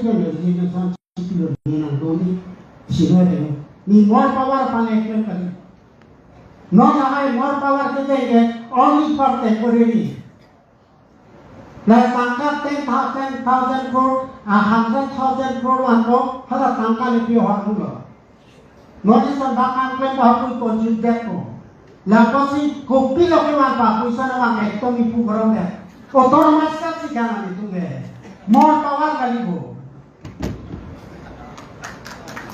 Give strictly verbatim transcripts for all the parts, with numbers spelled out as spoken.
resignation sipilo, ni nangdun ni, sino dei. Ni more power aphan eklem kali. Non lahai more power ke dei ke only for temporary. La tangka ten thousand, thousand crore, a hundred thousand crore anlo, hala tangka le pi ahormu lo. Non ison bak nangklem ba hui konjut det ko. Lapusi kopilo kevan pa puson abang ekdom ipu gorong det. Autonomous state si kang ani tung ke. More power kali bo.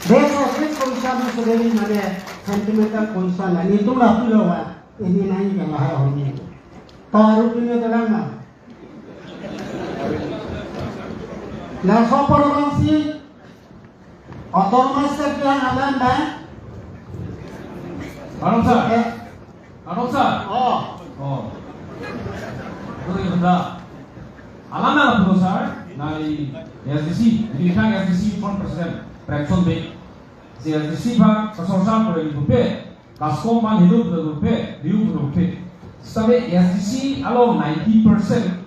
This is this question is very mane sentimental question. Ani tung la pilo va. Ini nai kan lahai ahormu. Taru pine dalam na. Laso apor abangsi Autonomous State kelang alam ba? Arong sir. Eh. Arong sir. Oh. Oh. Betul ya, betul. Alam na pulo sir, nai A S D C, ini kan A S D C former president, Premchand Bey. Si A S D C ba, kasong sam pura di bupe, kasong man hidup da bupe, diu bupe. Sabe A S D C along ninety percent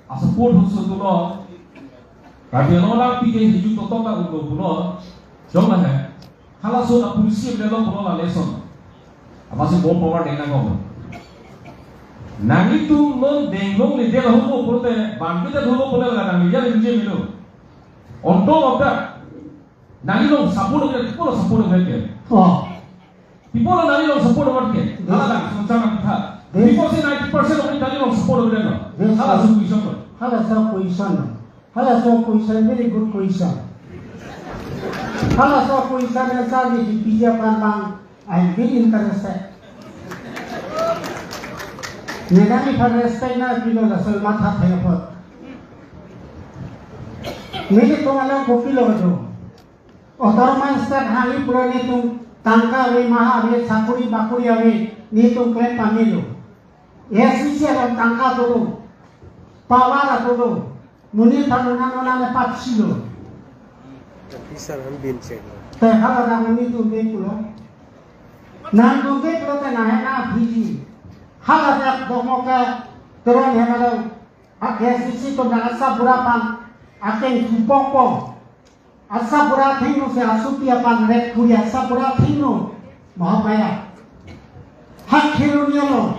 a support hutso tulo. Karbi Anglong alangpi ke hiju totok ta ulo pulo. Jong la he. Halaso a policy avelo pulo la lesson. Apotsi more power deng nangkok. Nanglitum non deng longle dei la hulo pulote, bangke ta hulo pulo la nangli ya le nje milo. On top of that, nangli long support ke, people support ke. Oh. People nangli long support ke. Yes. Hala lang, sung chang ang tha. Yes. People say ninety percent of nangli long support ke no. Yes, sir. Halaso question. Halaso question. Halaso question, very good question. Halaso question answer ni di P J Parmang, I am very interested. Ni nangli aphan respect na pilo, laso matha thai apot. Nelitum alam kopilo do. Autonomous State hali pura nelitum tangka ave, maha ave, sakuri bakuri ave, nelitum klem pamelo. A S D C along tangka dolo, power dolo, monit aphan nona nona le patsi lo. Bisa nang bin cek lo. Te hala nang monit atum ke pulo. Nangtum ke pulo te nang hena phili. Hala dak domo ke Teron hena dong. A S D C atum nang asap bura aphan akeng kupongpong. Asap bura athengno si asopi aphan ret kuri asap bura athengno. Mahamaya. Hak Kheroni along.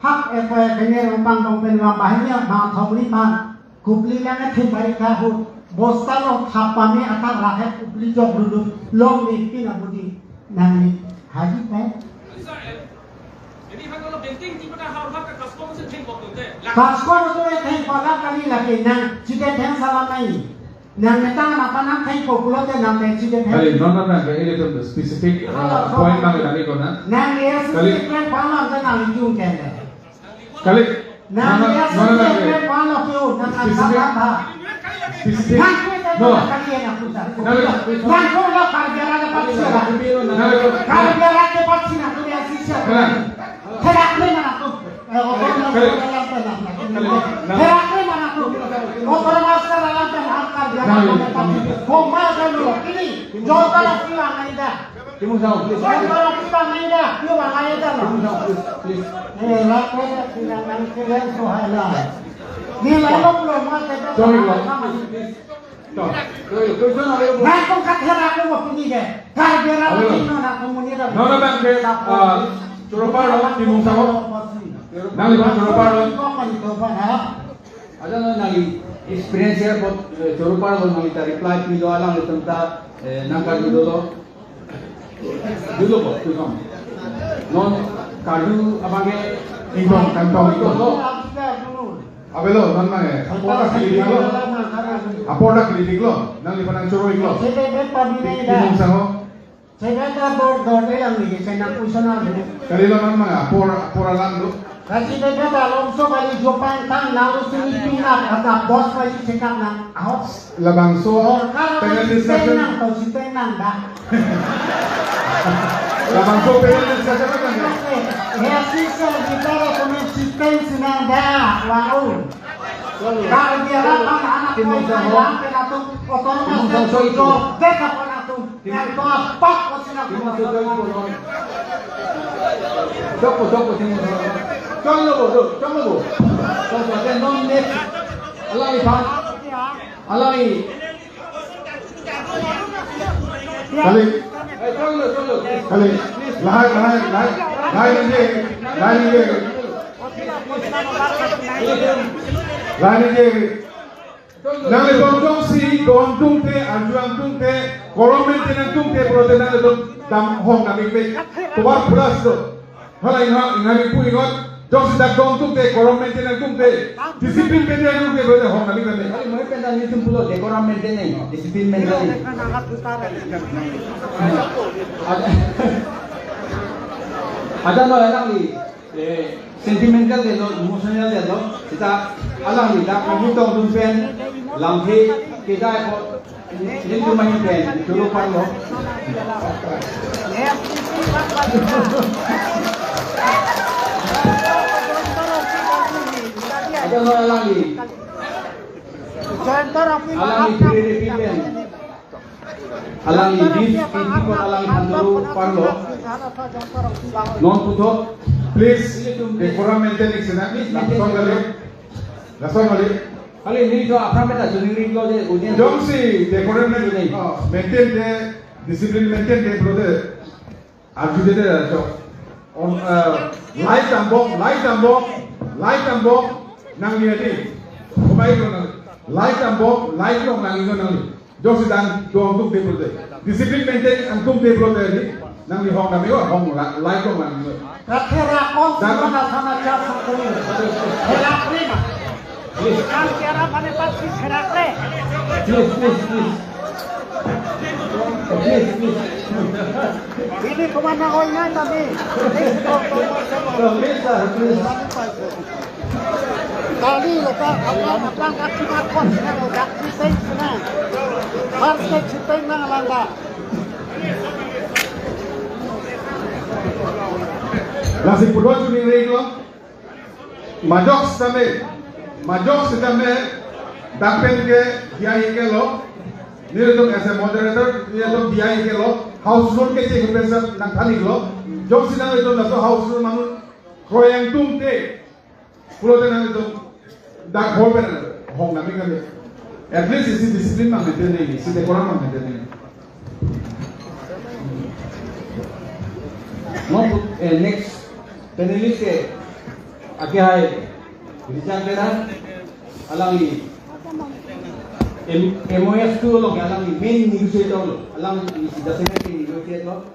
Hak ekoi ekene rongpang dong pen ram banghini abang thongri aphan. Kopili lang ethe bari kahut. Bosta along thap pame athak rahet kopili jok duduk. Longle pin abudi. Nangli haji pen. Kaskom atum etheng palak kali lake nang chide theng salam nai. Nang metang nang panang theng ko pulote nang theng chide theng. Kali, non non nang ke ilitum specific, uh, point nang nang iko na. Nang ya kali. Specific plan palam te nang ijung kende. Kali. Nang non non ya non non nang specific ke plan palam te nang specific. Specific. Nang ko no. Nang ko lo Karbi Anglong ke patsi ra. Nang ko Karbi Anglong ke patsi na ko ya sisa. Nang. Therak le mana tu? Eh, otor mas alam pe na. Therak le mana tu? Otor mas alam pe na Karbi Anglong. Koma sa lo kini. Jota la sila ngai da. Timung Sangho, please. Jota la sila ngai da. Yo ba ngai da. Timung Sangho, please, please. Eh, la ko da sila ngai ke len so hai la. Ni la lo lo ma te. Sorry, lo. Nang ko katherak lo pini ke. Karbi Anglong pini no nang ko muni da. No, no, bang ke, ah, Chorapar lo, Timung Sangho. Nangliphan Chorapar lo. Ko mani to pa na. Aja no nangli experience ya bot, eh, Chorapar lo nangli ta reply pilo alanglitum ta, eh, nang karju dolo. Dolo ko, tu kam. Non karju abang ke ingkong, kangkong ingkong lo. Avelo, non nang eh. Apor dak kilidik lo. Apor dak kilidik lo. Nangliphan nangchoro-ik lo. Timung Sangho. Sebentar dor dor elang ni, saya nak usaha dulu. Kali lo non nang apor, apor alam lo. Kasi bebe ta longso kali jopang tang nang usun ni pinak atap bos kali cekap nang ahok. Labangso panel discussion. Nang tau siteng nang dah. Labangso panel discussion apa ni? Ya sisa kita rekomend siteng sinang dah. Wow. Karbi Anglong anak Timung Sangho. Anak atum otonomi. Timung Sangho itu. Deka pon atum. Yang tua pak ko sinang. Timung Sangho itu. Joko, joko, Timung Sangho. Joko lo, joko lo. Joko, joko, non next. Alai pak. Alai. Kali. Kali. Lahai, lahai, lahai. Lahai ningje. Lahai ningje. Lahai ningje. Nanglitum jongsi do-an tungte, arju-an tungte, quorum maintain-an tungte pulote nanglitum dam hong dam ik pe. Tovar pura do. Hala inha, inha mi pu ingot, jongsi dak do-an tungte, quorum maintain-an tungte, discipline maintain-an tungte, brother, hong nami kami. Kali mo pen ta nelitum pulo, decorum maintain nang, discipline maintain nang. Ada, ada lo alangli, eh, sentimental detlo, emotional detlo, seta alangli dak kami tong dun pen, lamthe kedai ko, nelitum mahin pen, dolo parlo. Ada lo alangli. Alangli pire pire pen. Alangli bis, kiti ko alangli than dolo parlo. Non puthot. Please, decorum maintain ik sena. Lason kali. Lason kali. Kali nelitum aphrang meta chuning ring lo je audience. Jongsi decorum maintain, maintain te, discipline maintain te, brother. Arju te te, so, on, uh, light dambom, light dambom, light dambom, nangli adi. Kumai ko nang, light dambom, light long nangli ko nangli. Jongsi dak do-an tungte pulote. Discipline maintain-an tungte pulote adi. Nangli hong dam ik o, hong la, light long nangli ko. Kathera kon dan sima na sana cha sakuni. Helak rima. Please. Kan kiara pane pat si serak re. Please, please, please. Please, please. Ini kemana kau ingat tadi? Please, sir, please. Tadi lepas apa apa kaki makon sini, kaki sing sini. Pas ke cipeng nang landa. Lasi pulo chuning ring lo. Majok sitame, majok sitame, dak pen ke diya ik lo, nelitum as a moderator, nelitum diya ik lo, house rule ke chek pen sa nangthan ik lo, jongsi nanglitum laso house rule manun kroyang tungte, pulote nanglitum dak hall pen hong nami kami. At least isi discipline mang maintain nangji, isi decorum mang maintain nangji. No, eh, next panelist ke, ake hai, Richard Teron, alangli, M-, M O S two along, alangli main negotiator lo, alangli isi dasar ke negotiate lo.